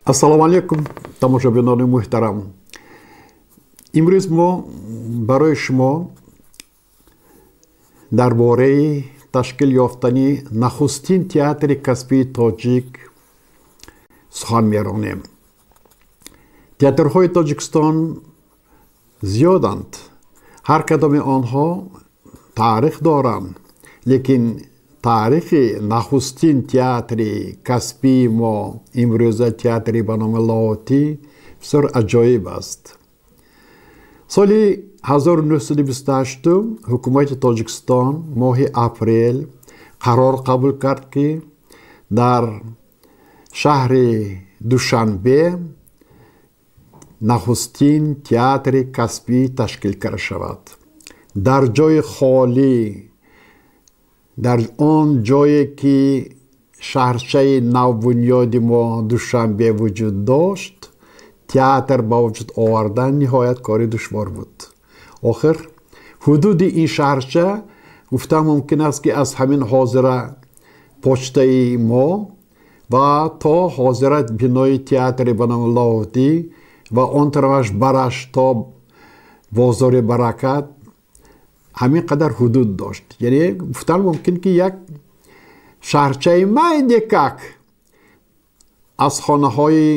Ассалому алайкум, тамошобинони муҳтарам. Имрӯз мо барои шумо дар бораи ташкил ёфтани нахустин театри касбии тоҷик сухан меронем. Театрҳои Тоҷикистон зиёданд, ҳар кадоми онҳо таърих доранд, лекин таърихи нахустин театри касбии мо, имрӯза театри ба номи Лоҳутӣ, бисёр аҷоиб аст. Соли 1928 ҳукумати Тоҷикистон моҳи апрел қарор қабул кард, ки дар шаҳри Душанбе нахустин театри касбӣ ташкил карда шавад. Дар ҷои холӣ, дар он ҷое ки шаҳрчаи навбунёди мо Душанбе вуҷуд дошт, театр ба вуҷуд овардан ниҳоят кори душвор буд. Охир ҳудуди ин шаҳрча, гуфтан мумкин аст, ки аз ҳамин ҳозира почтаи мо ва то ҳозира бинои театри ба номи Лоҳутӣ ва он тарафаш бараш то бозори Баракат ҳамин қадар ҳудуд дошт. Яъне гуфтан мумкин, ки як шаҳрчаи майдекак аз хонаҳои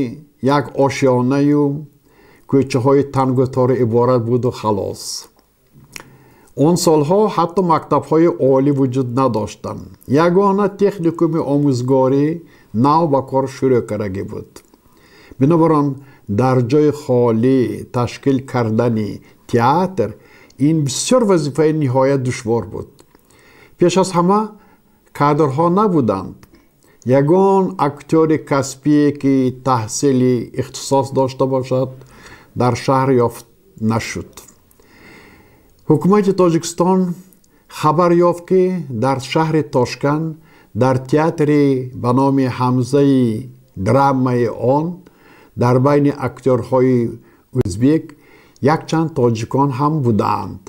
як ошёнаю кӯчаҳои тангу тор иборат буду халос. Он солҳо ҳатто мактабҳои олӣ вуҷуд надоштанд. Ягона техникуми омӯзгорӣ нав ба кор шурӯъ кардагӣ буд. Бинобар он дар ҷои холӣ ташкил кардани театр ин бисёр вазифаи ниҳоят душвор буд. Пеш аз ҳама кадрҳо набуданд. Ягон актёри касбие, ки таҳсили ихтисос дошта бошад, дар шаҳр ёфт нашуд. Ҳукумати Тоҷикистон хабар ёфт, ки дар шаҳри Тошканд, дар театри ба номи Ҳамзаи драмаи он, дар байни актёрҳои ӯзбек якчанд тоҷикон ҳам будаанд.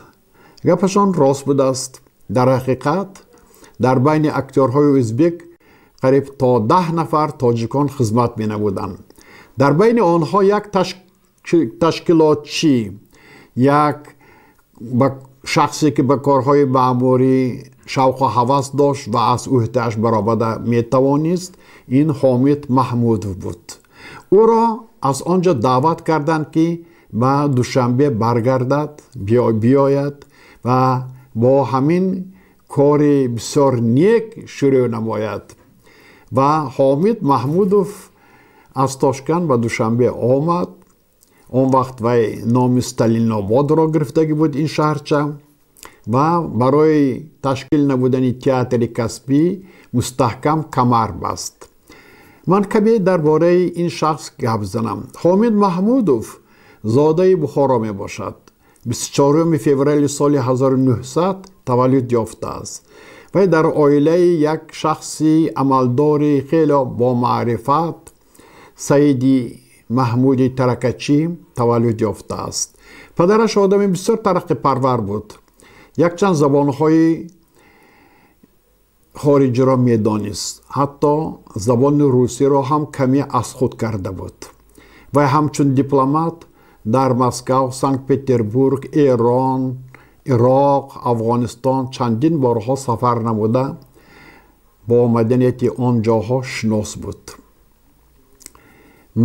Гапашон рост будааст. Дар ҳақиқат дар байни актёрҳои ӯзбек қариб то 10 нафар тоҷикон хизмат менамуданд. Дар байни онҳо як ташкилотчӣ, як шахсе, ки ба корҳои маъмурӣ шавқу ҳавас дошт ва аз ӯҳдааш баромада метавонист, ин Ҳомид Маҳмудов буд. Ӯро аз он ҷо даъват карданд, ки ба Душанбе баргардад, биёяд ва бо ҳамин кори бисёр нек шурӯъ намояд. Ва Ҳомид Маҳмудов аз Тошканд ба Душанбе омад. Он вақт вай номи Сталинободро гирифтагӣ буд ин шаҳрча, ва барои ташкил намудани театри касбӣ мустаҳкам камар баст. Ман каме дар бораи ин шахс гап занам. Ҳомид Маҳмудов зодаи Бухоро мебошад. 24 феврали соли 1900 таваллуд ёфтааст. Вай дар оилаи як шахси амалдори хеле бомаърифат, Саиди Маҳмуди Таракачӣ, таваллуд ёфтааст. Падараш одами бисёр тараққипарвар буд, якчанд забонҳои хориҷиро медонист, ҳатто забони русиро ҳам каме аз худ карда буд. Вай ҳамчун дипломат дар Москав, Санкт Петербург, Эрон, Ироқ, Афғонистон чандин борҳо сафар намуда, бо маданияти он ҷоҳо шинос буд.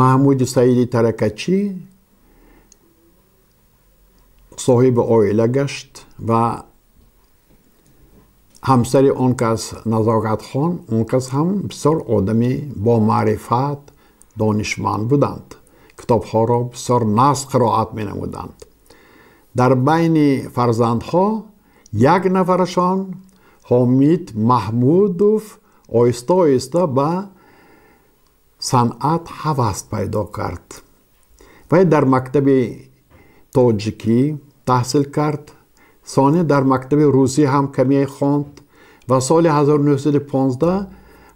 Маҳмуди Саиди Таракачӣ соҳиби оила гашт ва ҳамсари он кас Назокатхон, он кас ҳам бисёр одами бомаърифат, донишманд буданд, китобҳоро бисёр нағз қироат менамуданд. Дар байни фарзандҳо як нафарашон, Ҳомид Маҳмудов, оҳиста оҳиста ба санъат ҳавас пайдо кард. Вай дар мактаби тоҷикӣ таҳсил кард, сони дар мактаби русӣ ҳам каме хонд ва соли 1915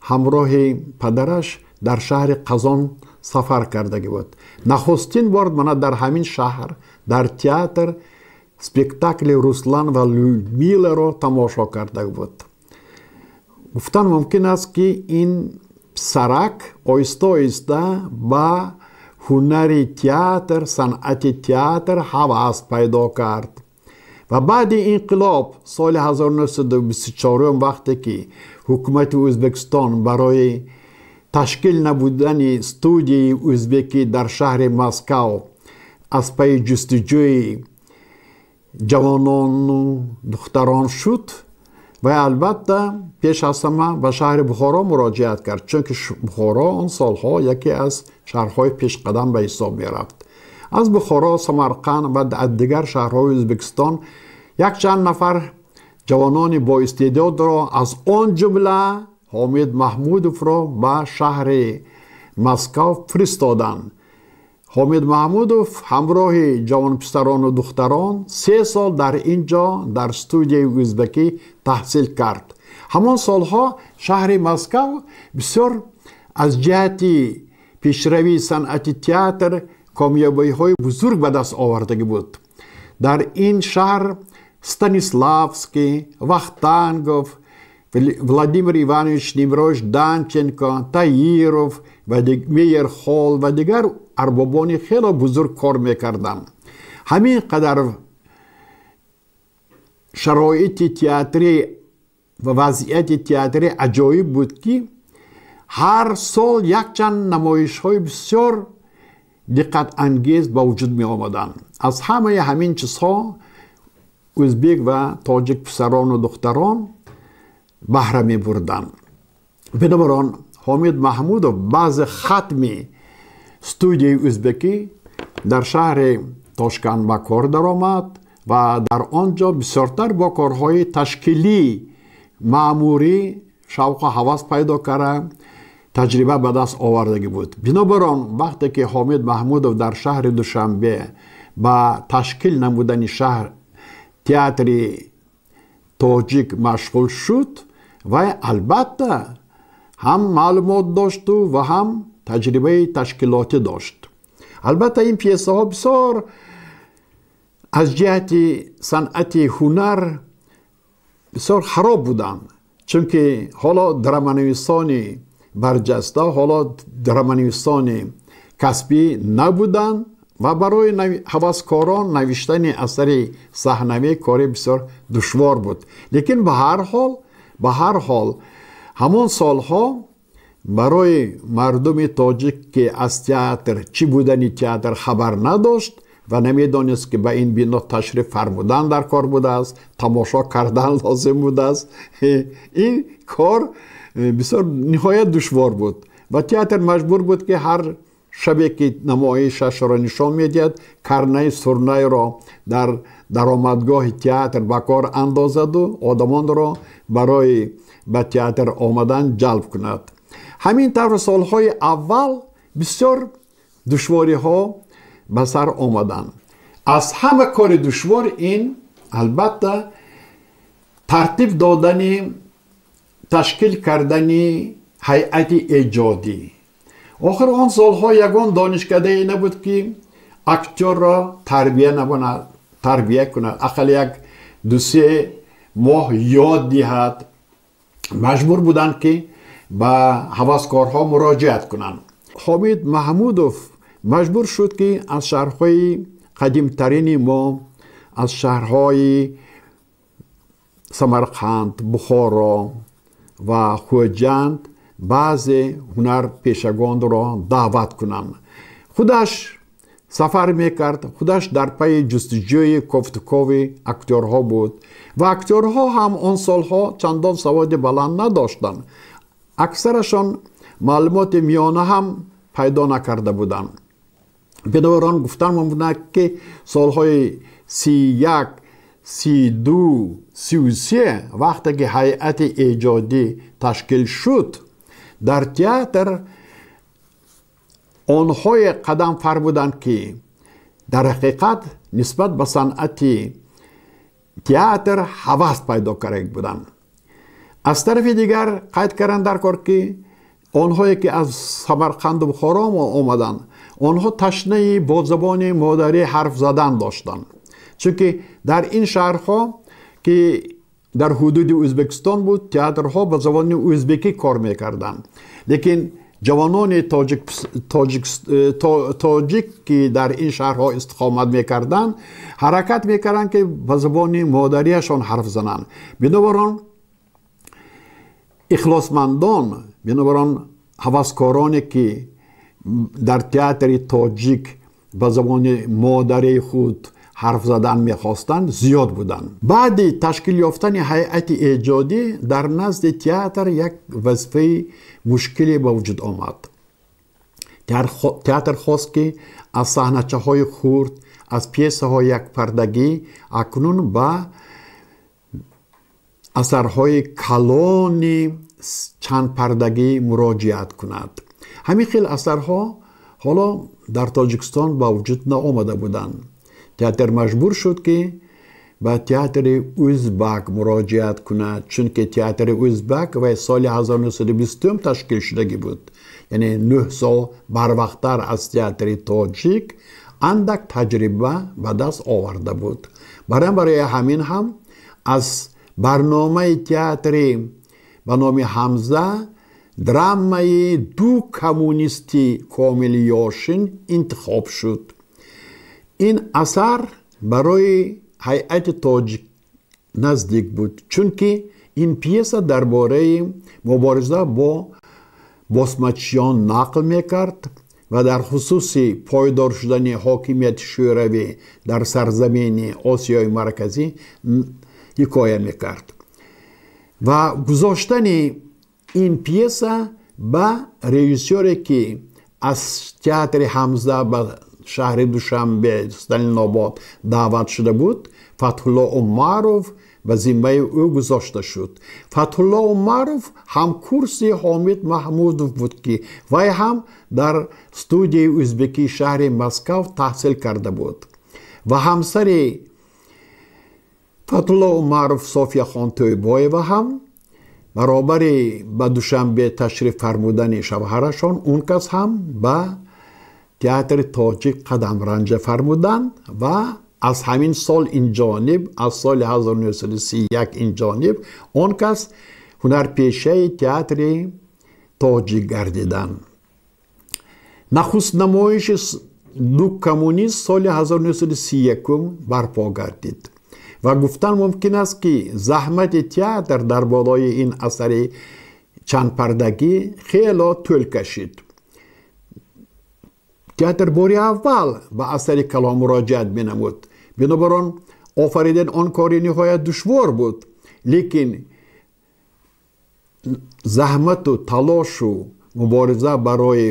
ҳамроҳи падараш дар шаҳри Қазон сафар кардагӣ буд. Нахустин бор мана дар ҳамин шаҳр дар театр спектакли «Руслан ва Людмиларо» тамошо карда буд. Гуфтан мумкин аст, ки ин Писарак оҳиста оҳиста ба ҳунари театр, санъати театр ҳавас пайдо кард. Ва баъди инқилоб соли 1924, вақте ки ҳукумати Ӯзбекистон барои ташкил набудани студияи ӯзбекӣ дар шаҳри Москав аз пайи ҷустуҷӯи ҷавонону духтарон шуд, ва албатта пеш аз ҳама ба шаҳри Бухоро муроҷиат кард, чунки Бухоро он солҳо яке аз шаҳрҳои пешқадам ба ҳисоб мерафт. Аз Бухоро, Самарқанд ва аз дигар шаҳрҳои Ӯзбекистон якчанд нафар ҷавонони боистеъдодро, аз он ҷумла Ҳомид Маҳмудовро, ба шаҳри Москав фиристоданд. Ҳомид Маҳмудов ҳамроҳи ҷавонписарону духтарон 3 сол дар ин ҷо, дар студияи ӯзбекӣ, таҳсил кард. Ҳамон солҳо шаҳри Москав бисёр аз ҷиҳати пешравии санъати театр комёбиҳои бузург ба даст овардагӣ буд. Дар ин шаҳр Станиславский, Вахтангов, Владимир Иванович Немирович Данченко, Таиров, Мейерхол ва дигар арбобони хело бузург кор мекарданд. Ҳамин қадар шароити театрӣ ва вазъияти театрӣ аҷоиб буд, ки ҳар сол якчанд намоишҳои бисёр диққатангез ба вуҷуд меомаданд. Аз ҳамаи ҳамин чизҳо ӯзбек ва тоҷик писарону духтарон баҳра мебурданд. Бинобар он Ҳомид Маҳмудов баъди хатми студияи ӯзбекӣ дар шаҳри Тошканд ба кор даромад ва дар он ҷо бисёртар бо корҳои ташкилӣ, маъмурӣ шавқу ҳавас пайдо карда, таҷриба ба даст овардагӣ буд. Бинобар он вақте ки Ҳомид Маҳмудов дар шаҳри Душанбе ба ташкил намудани шаҳр театри тоҷик машғул шуд, вай албатта ҳам маълумот дошту ва ҳам таҷрибаи ташкилотӣ дошт. Албатта, ин пьесаҳо бисёр аз ҷиҳати санъати ҳунар бисёр хароб буданд, чунки ҳоло драманависони барҷаста, ҳоло драманависони касбӣ набуданд ва барои ҳаваскорон навиштани асари саҳнавӣ кори бисёр душвор буд. Лекин ба ҳар ҳол ҳамон солҳо барои мардуми тоҷик, ки аз театр, чӣ будани театр хабар надошт ва намедонист, ки ба ин бино ташриф фармудан дар кор будааст, тамошо кардан лозим будааст, ин кор бисёр ниҳоят душвор буд ва театр маҷбур буд, ки ҳар шабе ки намоишашро нишон медиҳад, карнай сурнайро дар даромадгоҳи театр ба кор андозаду одамонро барои ба театр омадан ҷалб кунад. Ҳамин тавр солҳои аввал бисёр душвориҳо ба сар омаданд. Аз ҳама кори душвор ин албатта тартиб додани, ташкил кардани ҳайати эҷодӣ. Охир он солҳо ягон донишкадае набуд, ки актёрро тарбия набонад, тарбия кунад, ақал як дусе моҳ ёд диҳад. Маҷбур буданд, ки ба ҳаваскорҳо муроҷиат кунанд. Ҳомид Маҳмудов маҷбур шуд, ки аз шаҳрҳои қадимтарини мо, аз шаҳрҳои Самарқанд, Бухоро ва Хӯҷанд баъзе ҳунарпешагонро даъват кунанд. Худаш сафар мекард, худаш дар пайи ҷустуҷӯи, кофтукови актёрҳо буд ва актёрҳо ҳам он солҳо чандон саводи баланд надоштанд. Аксарашон маълумоти миёна ҳам пайдо накарда буданд. Бинобар он гуфтан мумкин аст, ки солҳои 31, 32, 33, вақте ки ҳайати эҷодӣ ташкил шуд, дар театр онҳое қадам фармуданд, ки дар ҳақиқат нисбат ба санъати театр ҳавас пайдо карда буданд. Аз тарафи дигар қайд кардан дар кор, ки онҳое ки аз Самарқанду Бухоро омаданд, онҳо ташнаи бо забони модарӣ ҳарф задан доштанд, чунки дар ин шаҳрҳо ки Дар ҳудуди Ӯзбекистон буд, театрҳо ба забони ӯзбекӣ кор мекарданд. Лекин ҷавонони тоҷик, ки дар ин шаҳрҳо истиқомат мекарданд, ҳаракат мекарданд, ки ба забони модариашон ҳарф зананд. Бинобар он ихлосмандон, бинобар он ҳаваскороне, ки дар театри тоҷик ба забони модарии худ ҳарф задан мехостанд, зиёд буданд. Баъди ташкил ёфтани ҳайати эҷодӣ дар назди театр як вазифаи мушкиле ба вуҷуд омад. Театр хост, ки аз саҳначаҳои хурд, аз пьесаҳои якпардагӣ акнун ба асарҳои калони чандпардагӣ муроҷиат кунад. Ҳамин хел асарҳо ҳоло дар Тоҷикистон ба вуҷуд наомада буданд. Театр маҷбур шуд, ки ба театри ӯзбак муроҷиат кунад, чунки театри ӯзбак вай соли 1920 ташкил шудагӣ буд, яъне 9 сол барвақттар аз театри тоҷик андак таҷриба ба даст оварда буд. Барои ҳамин ҳам аз барномаи театри ба номи Ҳамза драмаи ду коммунисти Комили Ёшин интихоб шуд. Ин асар барои ҳайати тоҷик наздик буд, чунки ин пьеса дар бораи мубориза бо босмачиён нақл мекард ва дар хусуси пойдор шудани ҳокимияти шӯравӣ дар сарзамини Осиёи Марказӣ ҳикоя мекард. Ва гузоштани ин пьеса ба режиссёре, ки аз театри Ҳамза ба шаҳри Душанбе, Сталинобод даъват шуда буд, Фатҳулло Умаров, ба зиммаи ӯ гузошта шуд. Фатҳулло Умаров ҳамкурси Ҳомид Маҳмудов буд, ки вай ҳам дар студияи ӯзбекии шаҳри Москав таҳсил карда буд. Ва ҳамсари Фатҳулло Умаров, Софияхон Тӯйбоева, ҳам баробари ба Душанбе ташриф фармудани шавҳарашон, он кас ҳам ба театри тоҷик қадам ранҷа фармуданд. Ва аз ҳамин сол инҷониб, аз соли 1931 инҷониб, он кас ҳунарпешаи театри тоҷик гардиданд. Нахуст намоиши ду коммунист соли 1931 барпо гардид ва гуфтан мумкин аст, ки заҳмати театр дар болои ин асари чандпардагӣ хело тӯл кашид. Театр бори аввал ба асари калон муроҷиат менамуд, бинобар он офаридани он кори ниҳоят душвор буд. Лекин заҳмату талошу мубориза барои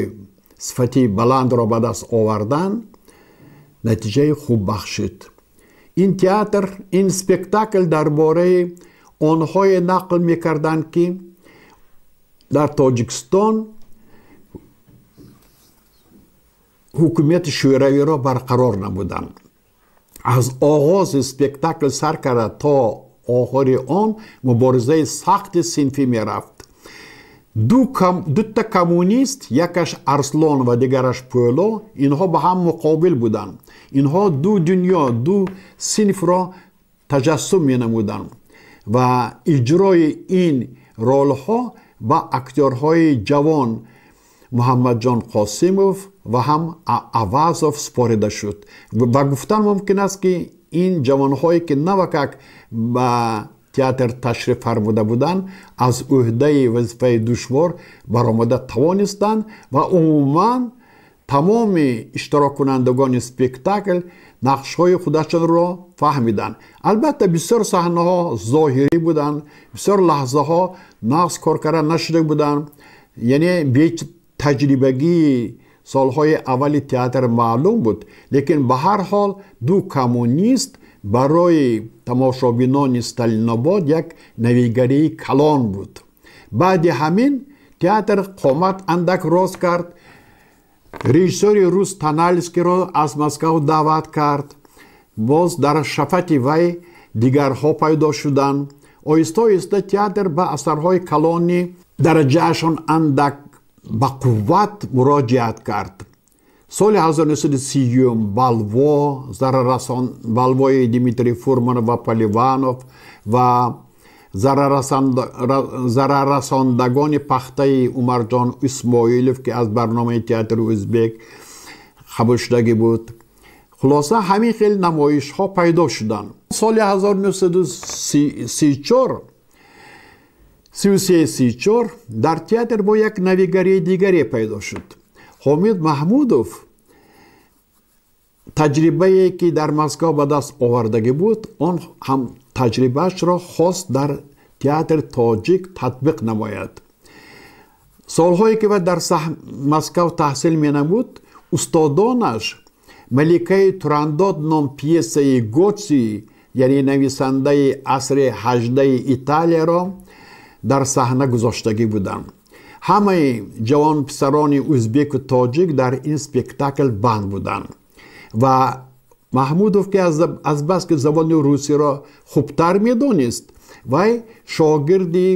сифати баландро ба даст овардан натиҷаи хуб бахшид. Ин театр, ин спектакл дар бораи онҳое нақл мекарданд, ки дар Тоҷикистон ҳукумати шӯравиро барқарор намуданд. Аз оғози спектакл сар карда то охири он муборизаи сахти синфӣ мерафт. Дута коммунист, якаш Арслон ва дигараш Пӯло, инҳо ба ҳам муқобил буданд. Инҳо ду дунё, ду синфро таҷассум менамуданд ва иҷрои ин ролҳо ба актёрҳои ҷавон Муҳаммадҷон Қосимов ва ҳам Авазов супорида шуд. Ва гуфтан мумкин аст, ки ин ҷавонҳое, ки навакак ба театр ташриф фармуда буданд, аз ӯҳдаи вазифаи душвор баромада тавонистанд ва умуман тамоми иштироккунандагони спектакл нақшҳои худашонро фаҳмиданд. Албатта, бисёр саҳнаҳо зоҳирӣ буданд, бисёр лаҳзаҳо нағз кор карда нашуда буданд, яъне бетаҷрибагии солҳои аввали театр маълум буд. Лекин ба ҳар ҳол ду коммунист барои тамошобинони Сталинобод як навигарии калон буд. Баъди ҳамин театр қомат андак рост кард. Режиссёри рус Танальскийро аз Москав даъват кард. Боз дар шафати вай дигарҳо пайдо шуданд. Оҳиста оҳиста театр ба асарҳои калони дараҷаашон андак ба қувват муроҷиат кард. Соли 1930 Балво, зарарасон, Балвои Дмитрий Фурманов ва Поливанов ва Зараррасондагони пахтаи Умарҷон Исмоилов, ки аз барномаи театри ӯзбек қабул шудагӣ буд. Хулоса, ҳамин хел намоишҳо пайдо шуданд. Соли 1934, 33-34 дар театр бо як навигарии дигаре пайдо шуд. Ҳомид Маҳмудов таҷрибае, ки дар Москва ба даст овардагӣ буд, он ҳам таҷрибаашро хост дар театри тоҷик татбиқ намояд. Солҳое ки вай дар Москав таҳсил менамуд, устодонаш «Маликаи Турандот» ном пьесаи Гоци, яъне нависандаи асри ҳаждаи Италияро дар саҳна гузоштагӣ буданд. Ҳамаи ҷавонписарони ӯзбеку тоҷик дар ин спектакл банд буданд ва Маҳмудов, ки азбаски забони русиро хубтар медонист, вай шогирди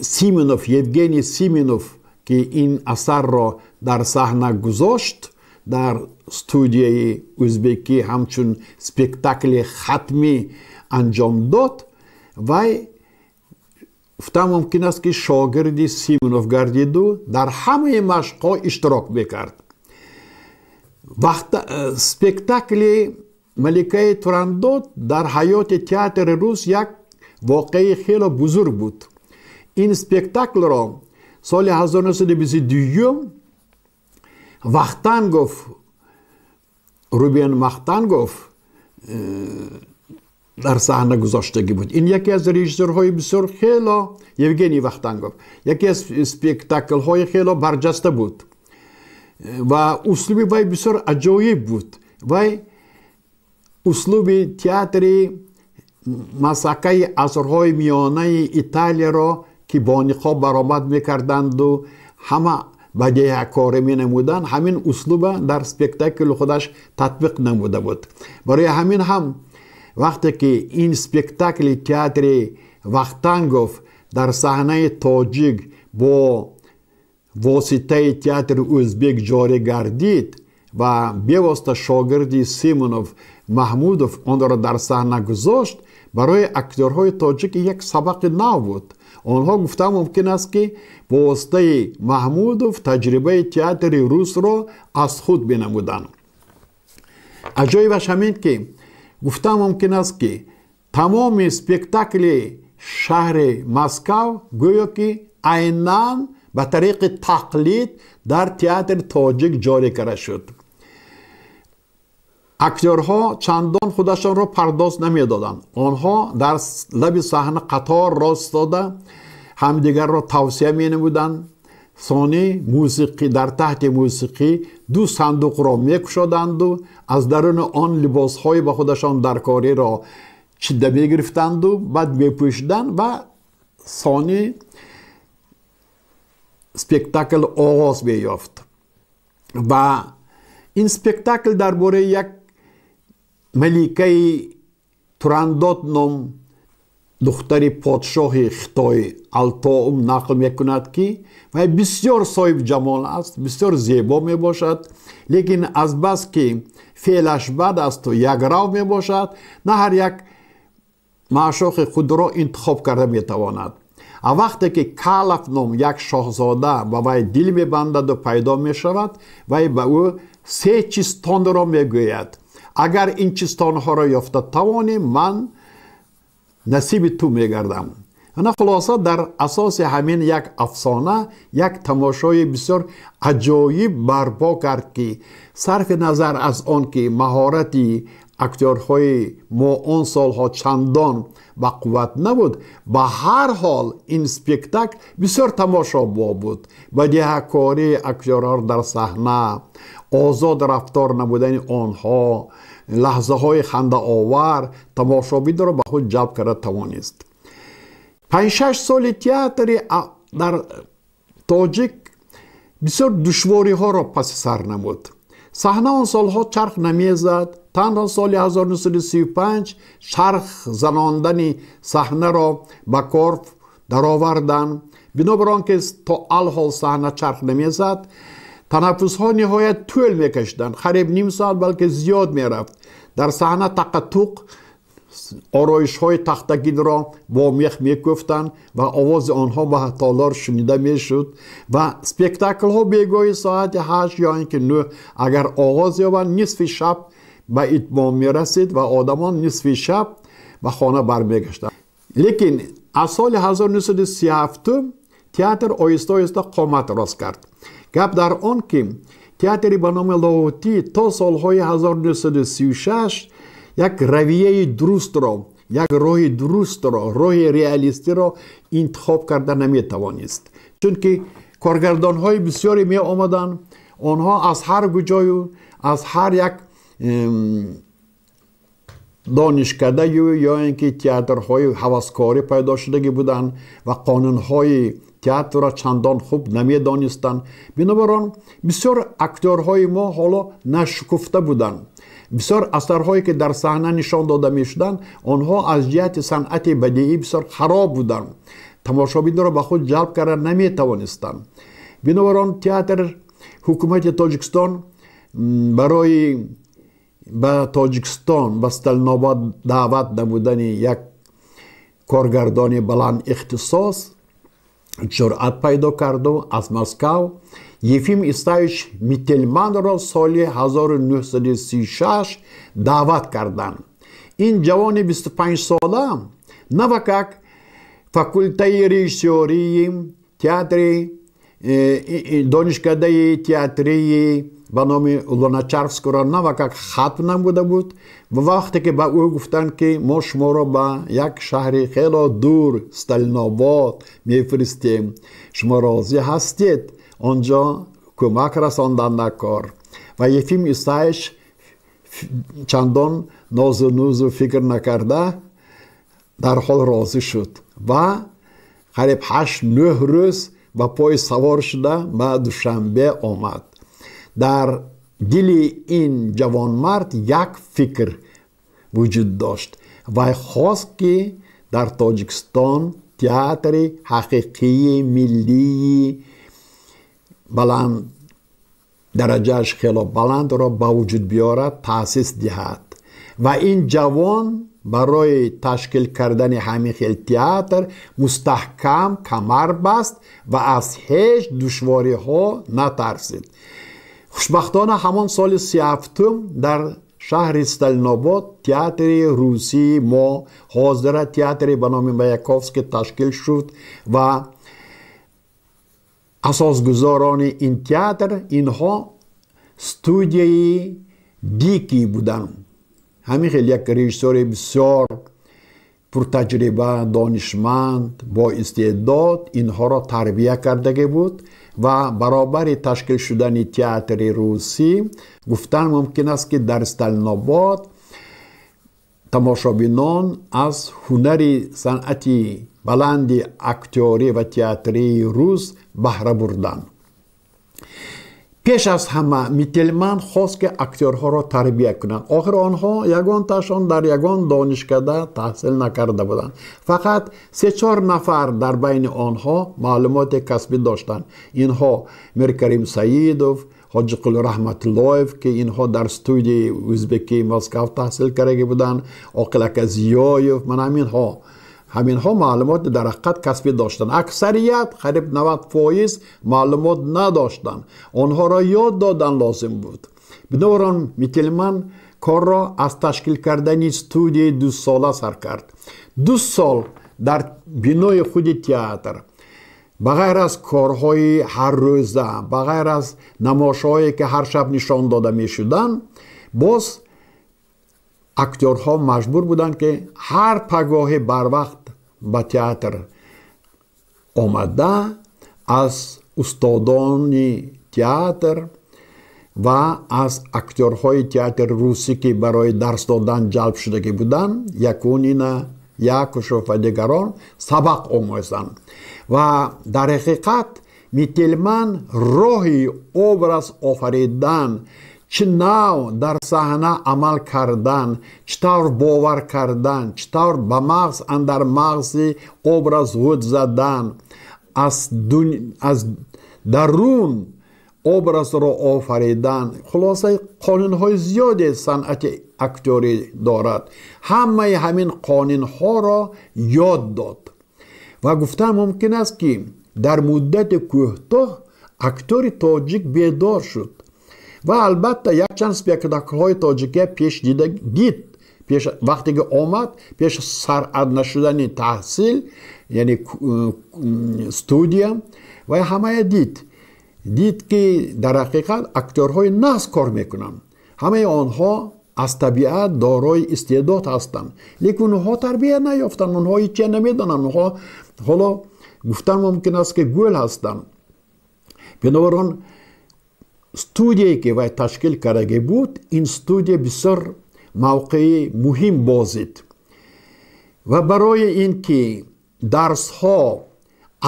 Симонов, Евгений Симонов, ки ин асарро дар саҳна гузошт, дар студияи ӯзбекӣ ҳамчун спектакли хатмӣ анҷом дод, вай гуфта мумкин аст, ки шогирди Симонов гардиду дар ҳамаи машқҳо иштирок мекард. Вақта спектакли «Маликаи Турандот» дар ҳаёти театри рус як воқеаи хело бузург буд. Ин спектаклро соли 1922 Вахтангов, Рубен Вахтангов дар саҳна гузоштагӣ буд. Ин яке аз режиссёрҳои бисёр хело, Евгений Вахтангов, яке аз спектаклҳои хело барҷаста буд ва услуби вай бисёр аҷоиб буд. Вай услуби театри масакаи асрҳои миёнаи Италияро, ки бо ниқоб баромад мекарданду ҳама бадеҳакорӣ менамуданд, ҳамин услуба дар спектакли худаш татбиқ намуда буд. Барои ҳамин ҳам вақте ки ин спектакли театри Вахтангов дар саҳнаи тоҷик бо воситаи театри ӯзбек ҷорӣ гардид ва бевосита шогирди Симонов Маҳмудов онро дар саҳна гузошт, барои актёрҳои тоҷик як сабақи нав буд. Онҳо гуфта мумкин аст, ки бо воситаи Маҳмудов таҷрибаи театри русро аз худ менамуданд. Аҷоибаш ҳамин, ки гуфта мумкин аст, ки тамоми спектакли шаҳри Москав гӯё ки айнан ба тариқи тақлид дар театри тоҷик ҷорӣ карда шуд. Актёрҳо чандон худашонро пардоз намедоданд. Онҳо дар лаби саҳна қатор рост истода, ҳамдигарро тавсия менамуданд. Сонӣ мусиқӣ, дар таҳти мусиқӣ ду сандуқро мекушоданду аз даруни он либосҳои ба худашон даркориро чида мегирифтанду баъд мепӯшиданд ва сонӣ спектакл оғоз меёфт. Ва ин спектакл дар бораи як маликаи Турандот ном духтари подшоҳи Хитой Алтоум нақл мекунад, ки вай бисёр соҳибҷамол аст, бисёр зебо мебошад, лекин азбаски феълаш бад асту якрав мебошад, на ҳар як маъшуқи худро интихоб карда метавонад. А вақте ки Калаф ном як шоҳзода ба вай дил мебандаду пайдо мешавад, вай ба ӯ се чизтонро мегӯяд: агар ин чизтонҳоро ёфта тавонӣ, ман насиби ту мегардам. Ана, хулоса, дар асоси ҳамин як афсона як тамошои бисёр аҷоиб барпо кард, ки сарфи назар аз он ки маҳорати актёрҳои мо он солҳо чандон ба қувват набуд, ба ҳар ҳол ин спектакл бисёр тамошобоб буд. Бадеҳакории актёрҳо дар саҳна, озод рафтор намудани онҳо, лаҳзаҳои хандаовар тамошобинро ба худ ҷалб карда тавонист. 5-6 соли театри дар тоҷик бисёр душвориҳоро паси сар намуд. Саҳна он солҳо чарх намезад. Танҳо соли 1935 чарх занондани саҳнаро ба кор дароварданд. Бинобар он ки то алҳол саҳна чарх намезад, танаффусҳо ниҳоят тӯл мекашиданд, қариб ним соат, балки зиёд мерафт. Дар саҳна тақатуқ Ороишҳои тахтагинро бо мех мекӯфтанд ва овози онҳо ба толор шунида мешуд. Ва спектаклҳо бегоҳи соати 8 ё ин ки 9 агар оғоз ёбанд, нисфи шаб ба итмом мерасид ва одамон нисфи шаб ба хона бармегаштанд. Лекин аз соли 1937 театр оҳиста оҳиста қомат рост кард. Гап дар он ки театри ба номи Лоҳутӣ то солҳои 1936 як равияи дурустро, як роҳи дурустро, роҳи реалистиро интихоб карда наметавонист, чунки коргардонҳои бисёре меомаданд. Онҳо аз ҳар куҷою аз ҳар як донишкадаю ё ин ки театрҳои ҳаваскорӣ пайдо шудагӣ буданд ва қонунҳои театрро чандон хуб намедонистанд. Бинобар он бисёр актёрҳои мо ҳоло нашукуфта буданд. Бисёр асарҳое ки дар саҳна нишон дода мешуданд, онҳо аз ҷиҳати санъати бадиӣ бисёр хароб буданд, тамошобинро ба худ ҷалб карда наметавонистанд. Бинобар он театр ҳукумати Тоҷикистон барои ба Тоҷикистон, ба Сталинобод даъват намудани як коргардони баланд ихтисос ҷуръат пайдо карду аз Москав Ефим Исаевич Мителманро соли 1936 даъват карданд. Ин ҷавони 25-сола навакак факултаи режиссёрии театри донишкадаи театрии ба номи Луначарскийро навакак хатм намуда буд. Ва вақте ки ба ӯ гуфтанд, ки мо шуморо ба як шаҳри хело дур, Сталинобод, мефиристем, шумо розӣ ҳастед онҷо кӯмак расондан дар кор? Ва Ефим Исаевич чандон нозу нузу фикр накарда дарҳол розӣ шуд ва қариб 8-9 рӯз ба пой савор шуда ба Душанбе омад. Дар дили ин ҷавонмард як фикр вуҷуд дошт. Вай хост, ки дар Тоҷикистон театри ҳақиқии миллии баланд, дараҷааш хело баландро ба вуҷуд биёрад, таъсис диҳад. Ва ин ҷавон барои ташкил кардани ҳамин хел театр мустаҳкам камар баст ва аз ҳеҷ душвориҳо натарсид. Хушбахтона, ҳамон соли 37-ум дар шаҳри Сталинобод театри русии мо, ҳозира театри ба номи Маяковский, ташкил шуд ва асосгузорони ин театр инҳо студияи Дикий буданд. Ҳамин хел як режиссёри бисёр пуртаҷриба, донишманд, бо истеъдод инҳоро тарбия кардагӣ буд. Ва баробари ташкил шудани театри русӣ гуфтан мумкин аст, ки дар Сталинобод тамошобинон аз ҳунари санъати баланди актёрӣ ва театрии рус баҳра бурданд. Пеш аз ҳама Мителман хост, ки актёрҳоро тарбия кунанд. Охир онҳо ягонташон дар ягон донишкада таҳсил накарда буданд. Фақат се-чор нафар дар байни онҳо маълумоти касбӣ доштанд. Инҳо Миркарим Саидов, Ҳоҷиқул Раҳматуллоев, ки инҳо дар студияи ӯзбекии Москав таҳсил кардагӣ буданд, Оқил ака Зиёев, ман ҳаминҳо маълумоти дар ҳақиқат касбӣ доштанд. Аксарият, қариб 90%, маълумот надоштанд. Онҳоро ёд додан лозим буд. Бинобар он Мителман корро аз ташкил кардани студияи дусола сар кард. 2 сол дар бинои худи театр, ба ғайр аз корҳои ҳаррӯза, ба ғайр аз намошҳое, ки ҳар шаб нишон дода мешуданд, боз актёрҳо маҷбур буданд, ки ҳар пагоҳи барвақт ба театр омада, аз устодони театр ва аз актёрҳои театри русӣ, ки барои дарс додан ҷалб шудагӣ буданд, Якунина, Якушев ва дигарон, сабақ омӯзанд. Ва дар ҳақиқат Мителман роҳи образ офаридан, чӣ нав дар саҳна амал кардан, чӣ тавр бовар кардан, чӣ тавр ба мағз, андар мағзи образ ғут задан, аз дарун Образро офаридан, хулоса, қонунҳои зиёде санъати актёрӣ дорад. Ҳамаи ҳамин қонунҳоро ёд дод ва гуфтан мумкин аст, ки дар муддати кӯтоҳ актёри тоҷик бедор шуд. Ва албатта якчанд спектаклҳои тоҷикия пеш дида дид. Пеш вақте ки омад, пеш саръат нашудани таҳсил, яъне студия, ва ҳамая дид, ки дар ҳақиқат актёрҳои нағз кор мекунанд. Ҳамаи онҳо аз табиат дорои истеъдод ҳастанд, лекин онҳо тарбия наёфтанд, онҳо ҳичия намедонанд, онҳо ҳоло гуфтан мумкин аст, ки гул ҳастанд. Бинобар он студияе ки вай ташкил кардагӣ буд, ин студия бисёр мавқеи муҳим бозид. Ва барои ин ки дарсҳо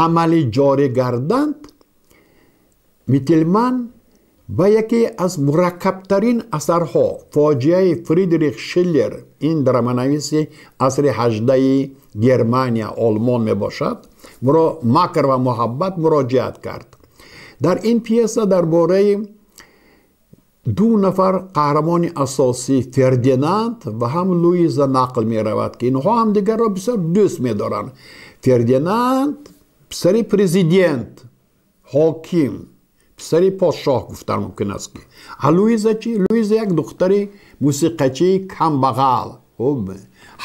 амалӣ ҷорӣ гарданд, Мителман ба яке аз мураккабтарин асарҳо, «Фоҷиаи» Фридрих Шиллер, ин драманависи асри ҳаждаи Германия, Олмон мебошад, «Макр ва муҳаббат» муроҷиат кард. Дар ин пьеса дар бораи ду нафар қаҳрамони асосӣ, Фердинанд ва ҳам Луиза, нақл меравад, ки инҳо ҳамдигарро бисёр дӯст медоранд. Фердинанд писари президент, ҳоким, писари подшоҳ гуфтан мумкин аст ки. А Луиза чи? Луиза як духтари мусиқачии камбағал. Хуб,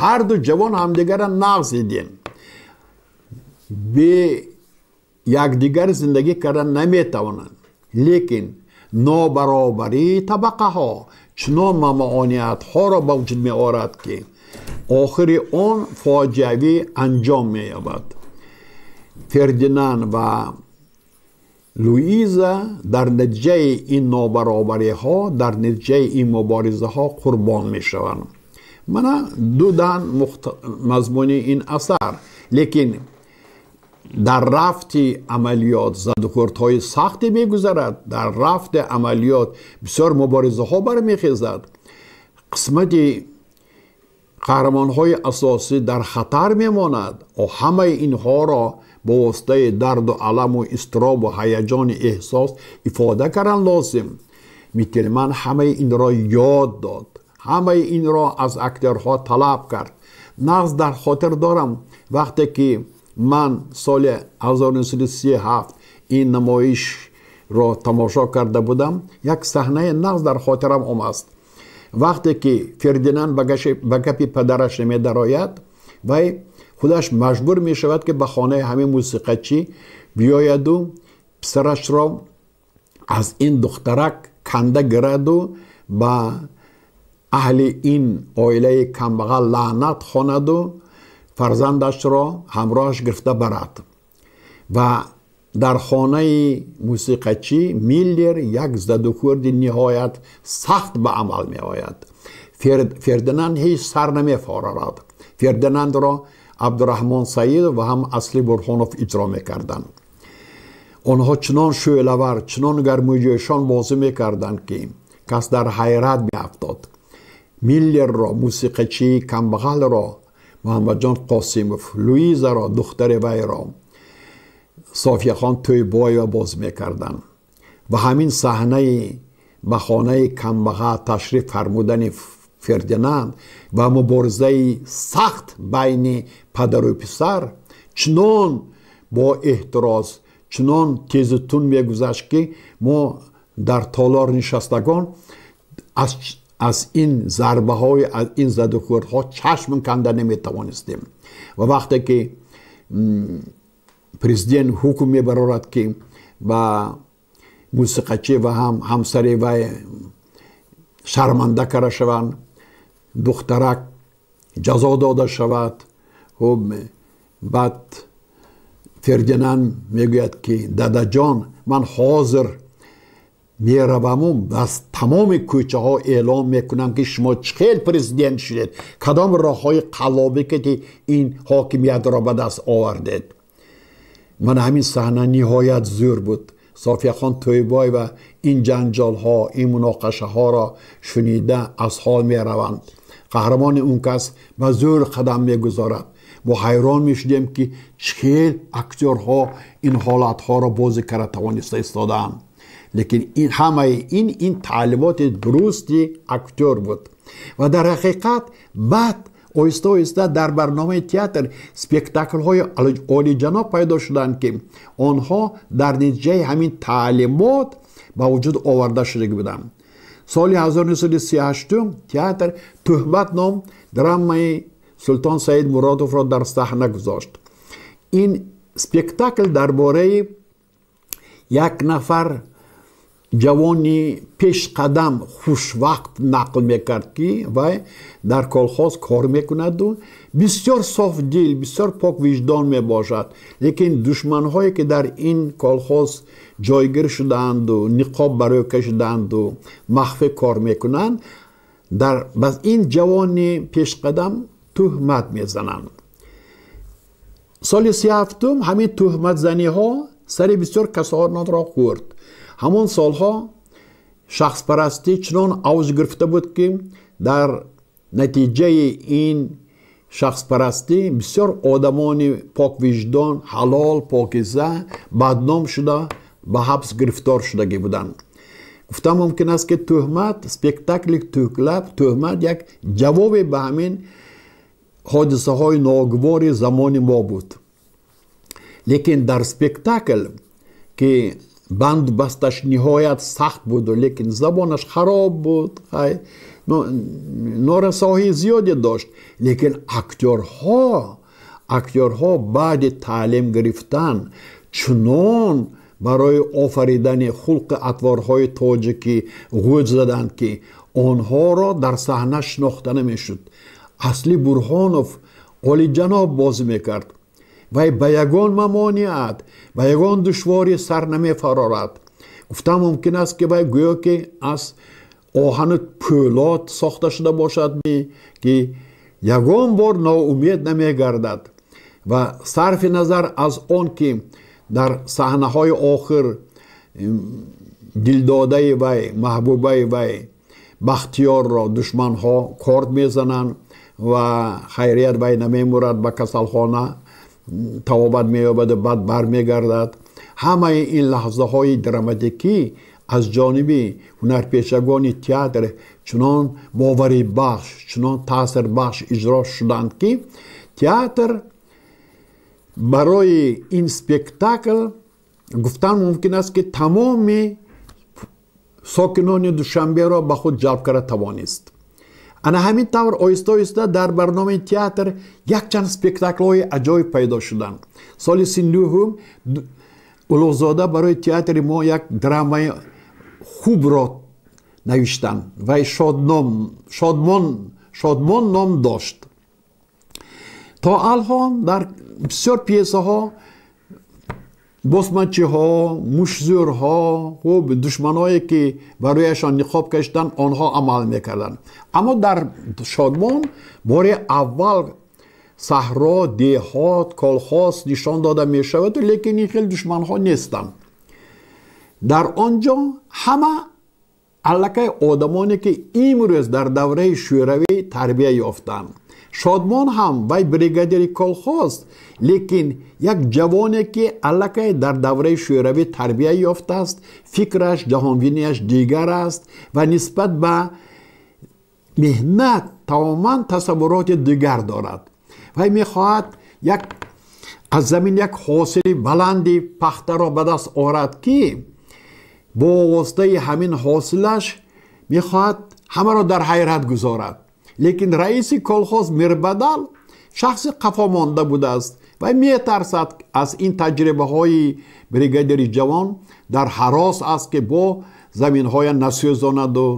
ҳарду ҷавон ҳамдигарро нағз дидем, бе якдигар зиндагӣ кардан наметавонанд, лекин нобаробарии табақаҳо чунон мамониятҳоро ба вуҷуд меорад, ки охири он фоҷиавӣ анҷом меёбад. Фердинанд ва Луиза дар натиҷаи ин нобаробариҳо, дар натиҷаи ин муборизаҳо қурбон мешаванд. Мана ду дан мазмуни ин асар. Лекин дар рафти амалиёт задухӯрдҳои сахте мегузарад, дар рафти амалиёт бисёр муборизаҳо бармехезад, қисмати қаҳрамонҳои асосӣ дар хатар мемонад. Ҳамаи инҳоро бо воситаи дарду аламу изтиробу ҳаяҷони эҳсос ифода кардан лозим. Мителман ҳамаи инро ёд дод, ҳамаи инро аз актерҳо талаб кард. Нағз дар хотир дорам, вақте ки ман соли 1937 ин намоишро тамошо карда будам, як саҳнаи нағз дар хотирам омаст. Вақте ки Фердинанд ба гапи падараш намедарояд, вай худаш маҷбур мешавад, ки ба хонаи ҳамин мусиқачӣ биёяду писарашро аз ин духтарак канда гираду ба аҳли ин оилаи камбағал лаънат хонаду фарзандашро ҳамроҳаш гирифта барад. Ва дар хонаи мусиқачӣ Миллер як задухӯрди ниҳоят сахт ба амал меояд. Фердинанд ҳеҷ сар намефорарад. Фердинандро Абдураҳмон Саидов ва ҳам Асли Бурҳонов иҷро мекарданд. Онҳо чунон шӯълавар, чунон гармуҷӯшон бозӣ мекарданд, ки кас дар ҳайрат меафтод. Миллерро, мусиқачии камбағалро, Муҳаммадҷон Қосимов, Луизаро, духтари вайро, Софияхон Тӯйбоева бозӣ мекарданд. Ва ҳамин саҳнаи ба хонаи камбағал ташриф фармудани Фердинанд ва муборизаи сахт байни падару писар чунон бо эҳтироз, чунон тезу тунд мегузашт, ки мо дар толор нишастагон аз ин зарбаҳои, аз ин задухӯрдҳо чашм канда наметавонистем. Ва вақте ки президент ҳукм мебарорад, ки ба мусиқачӣ ва ҳам ҳамсари вай шарманда карда шаванд, духтарак ҷазо дода шавад, хуб, баъд Фердинанд мегӯяд, ки дадаҷон, ман ҳозир мераваму аз тамоми кӯчаҳо эълон мекунам, ки шумо чӣ хел президент шудед, кадом роҳҳои қаллобӣ ки ин ҳокимиятро ба даст овардед. Мана ҳамин саҳна ниҳоят зӯр буд. Софияхон Тӯйбоева ин ҷанҷолҳо, ин муноқашаҳоро шунида аз ҳол мераванд. Қаҳрамони он кас ба зӯр қадам мегузорад. Мо ҳайрон мешудем, ки чӣ хел актёрҳо ин ҳолатҳоро бозӣ карда тавониста истодаанд. Лекин ин ҳамаи ин таълимоти дурусти актёр буд. Ва дар ҳақиқат баъд оҳиста оҳиста дар барномаи театр спектаклҳои олиҷаноб пайдо шуданд, ки онҳо дар натиҷаи ҳамин таълимот ба вуҷуд оварда шудагӣ буданд. Соли 1938 театр «Туҳмат» ном драмаи Султон Саид Муродовро дар саҳна гузошт. Ин спектакл дар бораи як нафар ҷавони пешқадам, хушвақт нақл мекард, ки вай дар колхоз кор мекунаду бисёр софдил, бисёр поквиҷдон мебошад. Лекин душманҳое, ки дар ин колхоз ҷойгир шудаанду ниқоб барои кашидаанду махфӣ кор мекунанд, ба ин ҷавони пешқадам туҳмат мезананд. Соли 37-ум ҳамин туҳматзаниҳо сари бисёр касонро хӯрд. Ҳамон солҳо шахспарастӣ чунон авҷ гирифта буд, ки дар натиҷаи ин шахспарастӣ бисёр одамони поквиҷдон, ҳалол, покиза бадном шуда, ба ҳабс гирифтор шудагӣ буданд. Гуфта мумкин аст, ки «Туҳмат», спектакли «Туҳмат» як ҷавобе ба ҳамин ҳодисаҳои ногувори замони мо буд. Лекин дар спектакл, ки банду басташ ниҳоят сахт буду, лекин забонаш хароб буд, норасоҳии зиёде дошт, лекин актёрҳо баъди таълим гирифтан чунон барои офаридани хулқи атворҳои тоҷикӣ ғӯҷ заданд, ки онҳоро дар саҳна шинохта намешуд. Асли Бурҳонов олиҷаноб бозӣ мекард. Вай ба ягон мамониат, ба ягон душворӣ сар намефарорад. Гуфта мумкин аст, ки вай гӯё ки аз оҳану пӯлод сохта шуда бошад, ки ягон бор ноумед намегардад. Ва сарфи назар аз он ки дар саҳнаҳои охир дилдодаи вай, маҳбубаи вай Бахтиёрро душманҳо корд мезананд ва хайрият вай намемурад, ба касалхона табобат меёбаду баъд бармегардад, ҳамаи ин лаҳзаҳои драматикӣ аз ҷониби ҳунарпешагони театр чунон боварибахш, чунон таъсирбахш иҷро шуданд, ки театр барои ин спектакл, гуфтан мумкин аст, ки тамоми сокинони Душанберо ба худ ҷалб карда тавонист. Ана ҳамин тавр оҳиста оҳиста дар барномаи театр якчанд спектаклҳои аҷоиб пайдо шуданд. Соли 39-ум Улуғзода барои театри мо як драмаи хубро навиштанд. Вай «Шодмон» ном дошт. То алҳон дар бисёр пьесаҳо босмачиҳо, мушзӯрҳо, хуб, душманое, ки барояшон ниқоб кашиданд, онҳо амал мекарданд. Аммо дар «Шодмон» бори аввал саҳро, деҳот, колхоз нишон дода мешаваду, лекин ин хел душманҳо нестанд. Дар он ҷо ҳама аллакай одамоне, ки имрӯз дар давраи шӯравӣ тарбия ёфтанд. Шодмон ҳам вай бригадири колхоз, лекин як ҷавоне, ки аллакай дар давраи шӯравӣ тарбия ёфтааст, фикраш, ҷаҳонбинияш дигар аст ва нисбат ба меҳнат тамоман тасаввуроти дигар дорад. Вай мехоҳад як аз замин як ҳосили баланди пахтаро ба даст орад, ки бо воситаи ҳамин ҳосилаш мехоҳад ҳамаро дар ҳайрат гузорад. Лекин раиси колхоз Мирбадал шахси қафомонда будааст ва метарсад аз ин таҷрибаҳои бригадири ҷавон, дар ҳарос аст, ки бо заминҳоя насӯзонаду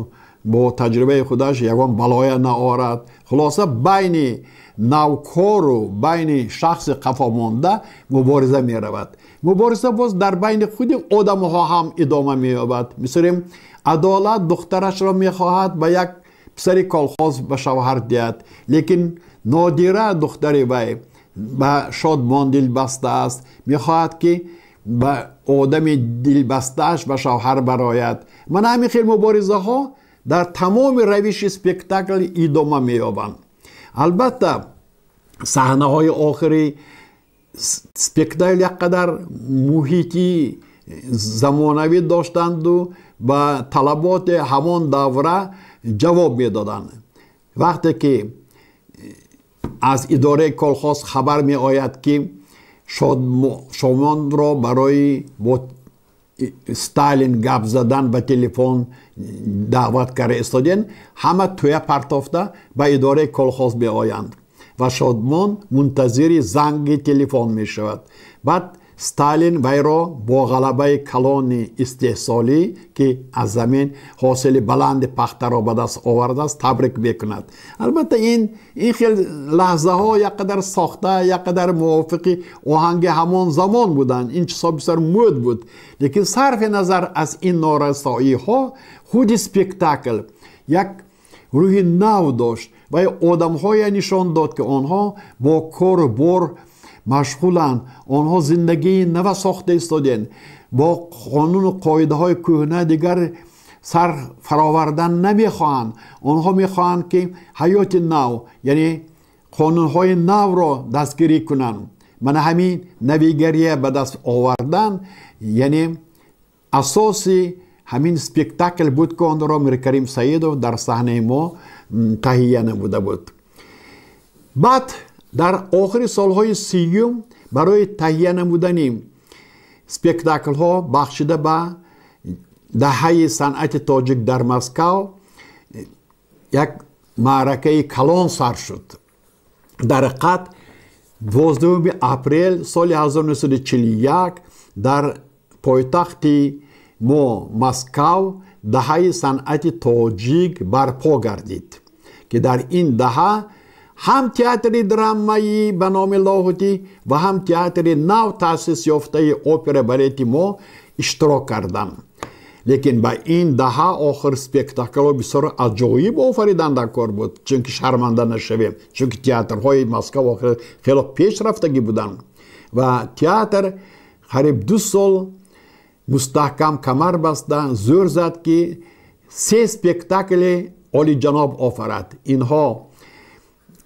бо таҷрибаи худаш ягон балоя наорад. Хулоса, байни навкору байни шахси қафомонда мубориза меравад. Мубориза боз дар байни худи одамҳо ҳам идома меёбад. Мисолем, Адолат духтарашро мехоҳад ба як писари колхоз ба шавҳар диҳад, лекин Нодира, духтари вай, ба Шодмон дилбаста аст, мехоҳад, ки ба одами дилбастааш ба шавҳар барояд. Мана ҳамин хел муборизаҳо дар тамоми равиши спектакл идома меёбанд. Албатта, саҳнаҳои охири спектакл як қадар муҳити Замонавӣ доштанду ба талаботи ҳамон давра ҷавоб медоданд. Вақте ки аз идораи колхоз хабар меояд, ки Шодмонро барои бо Сталин гап задан ба телефон даъват карда истодем, ҳама тӯя партофта ба идораи колхоз меоянд ва Шодмон мунтазири занги телефон мешавад. Баъд Сталин вайро бо ғалабаи калони истеҳсолӣ, ки аз замин ҳосили баланди пахтаро ба даст овардааст, табрик мекунад. Албатта, ин хел лаҳзаҳо як қадар сохта, як қадар мувофиқи оҳанги ҳамон замон буданд. Ин чизҳо бисёр мӯд буд, лекин сарфи назар аз ин норасоиҳо, худи спектакл як рӯҳи нав дошт ва одамҳое нишон дод, ки онҳо бо кору бор машғуланд, онҳо зиндагии нава сохта истоданд, бо қонуну қоидаҳои кӯҳна дигар сар фаровардан намехоҳанд. Онҳо мехоҳанд, ки ҳаёти нав, яъне қонунҳои навро дастгирӣ кунанд. Мана ҳамин навигария ба даст овардан, яъне асоси ҳамин спектакл буд, ки онро Миркарим Саидов дар саҳнаи мо таҳия намуда буд. Баъд дар охири солҳои 30-юм барои таҳия намудани спектаклҳо, бахшида ба даҳаи санъати тоҷик дар Москав, як маъракаи калон сар шуд. Дар ҳақиқат, 12 апрел соли 1941 дар пойтахти мо Москав даҳаи санъати тоҷик барпо гардид, ки дар ин даҳа ҳам театри драмаӣ ба номи Лоҳутӣ ва ҳам театри нав таъсис ёфтаи опера балети мо иштирок карданд. Лекин ба ин даҳа охир спектаклҳо бисёр аҷоиб офаридан дар кор буд, чунки шарманда нашавем, чунки театрҳои Москав охир хело пешрафтагӣ буданд. Ва театр қариб 2 сол мустаҳкам камар баста зӯр зад, ки се спектакли олиҷаноб офарад. Инҳо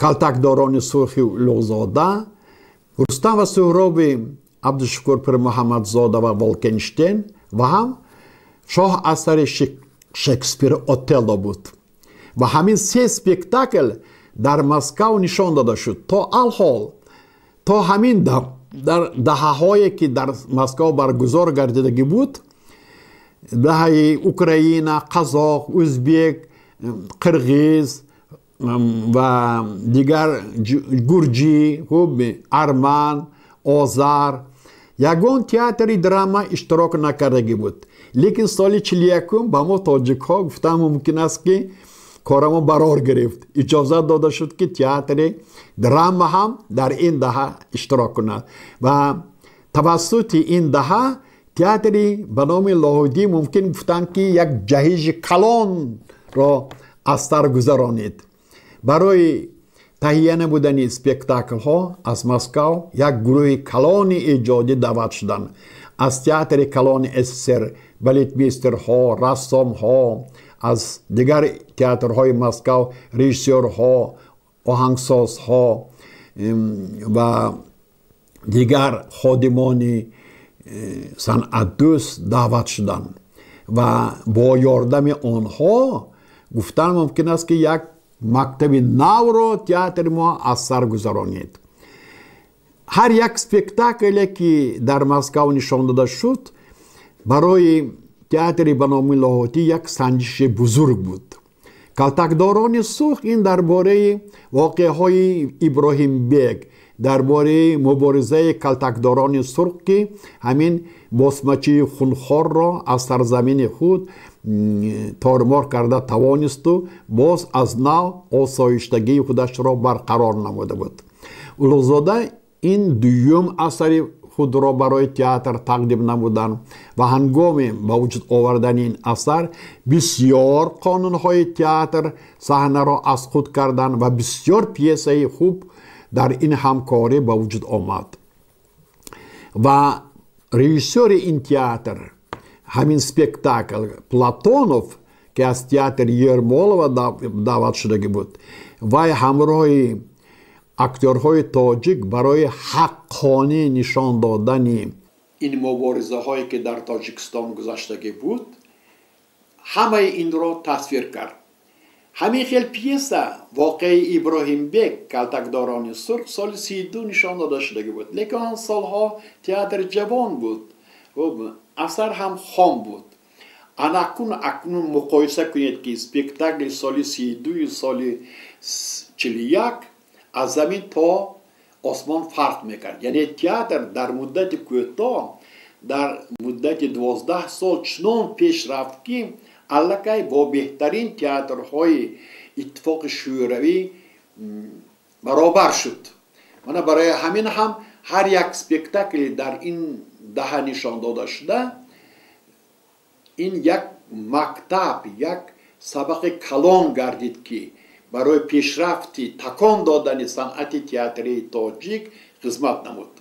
«Калтакдорони сурхи» Улуғзода, «Рустам ва Суҳроби» Абдушукур Пирмуҳаммадзода ва «Волкенштейн» ва ҳам шоҳ асари Шекспир «Отелло» буд. Ва ҳамин се спектакл дар Москав нишон дода шуд. То алҳол, то ҳамин дар даҳаҳое, ки дар Москав баргузор гардидагӣ буд, даҳаи Украина, қазоқ, узбек, қирғиз ва дигар, гурҷӣ, хуб, арман, озар, ягон театри драма иштирок накардагӣ буд. Лекин соли 41-ум ба мо тоҷикҳо гуфтан мумкин аст, ки корамо барор гирифт, иҷозат дода шуд, ки театри драма ҳам дар ин даҳа иштирок кунад. Ва тавассути ин даҳа театри ба номи Лоҳудӣ мумкин гуфтанд, ки як ҷаҳиши калонро аз сар гузаронид. Барои таҳия намудани спектаклҳо аз Москав як гурӯҳи калони эҷодӣ даъват шуданд. Аз театри калони СССР балетмейстерҳо, рассомҳо, аз дигар театрҳои Москав режиссёрҳо, оҳангсозҳо ва дигар ходимони санъатдӯст даъват шуданд. Ва бо ёрдами онҳо гуфтан мумкин аст, ки як мактаби навро театри мо аз сар гузаронид. Ҳар як спектакле, ки дар Москав нишон дода шуд, барои театри ба номи Лоҳутӣ як санҷиши бузург буд. «Калтакдорони сурх» ин дар бораи воқеаҳои Иброҳимбек, дар бораи муборизаи калтакдорони сурх, ки ҳамин босмачии хунхорро аз сарзамини худ тормор карда тавонисту боз аз нав осоиштагии худашро барқарор намуда буд. Улуғзода ин дуюм асари худро барои театр тақдим намуданд ва ҳангоми ба вуҷуд овардани ин асар бисёр қонунҳои театр саҳнаро аз худ карданд ва бисёр пьесаи хуб дар ин ҳамкорӣ ба вуҷуд омад. Ва режиссёри ин театр, ҳамин спектакл, Платонов, ки аз театри Ермолова даъват шудагӣ буд, вай ҳамроҳи актёрҳои тоҷик барои ҳаққонӣ нишон додани Ин муборизаҳое ки дар Тоҷикистон гузаштагӣ буд, ҳамаи инро тасвир кард. Ҳамин хел пьеса, «Воқеаи Иброҳимбек», «Калтакдорони сурх» соли 32 нишон дода шудагӣ буд, лекин он солҳо театр ҷавон буд, асар ҳам хом буд. Анакун акнун муқоиса кунед, ки спектакли соли 32-ю соли 41 аз замин то осмон фарқ мекард. Яъне театр дар муддати кӯтоҳ, дар муддати 12 сол чунон пеш рафт, ки аллакай бо беҳтарин театрҳои Иттифоқи Шӯравӣ баробар шуд. Мана барои ҳамин ҳам ҳар як спектакли дар ин даҳа нишон дода шуда, ин як мактаб, як сабақи калон гардид, ки барои пешрафти, такон додани санъати театрии тоҷик хизмат намуд.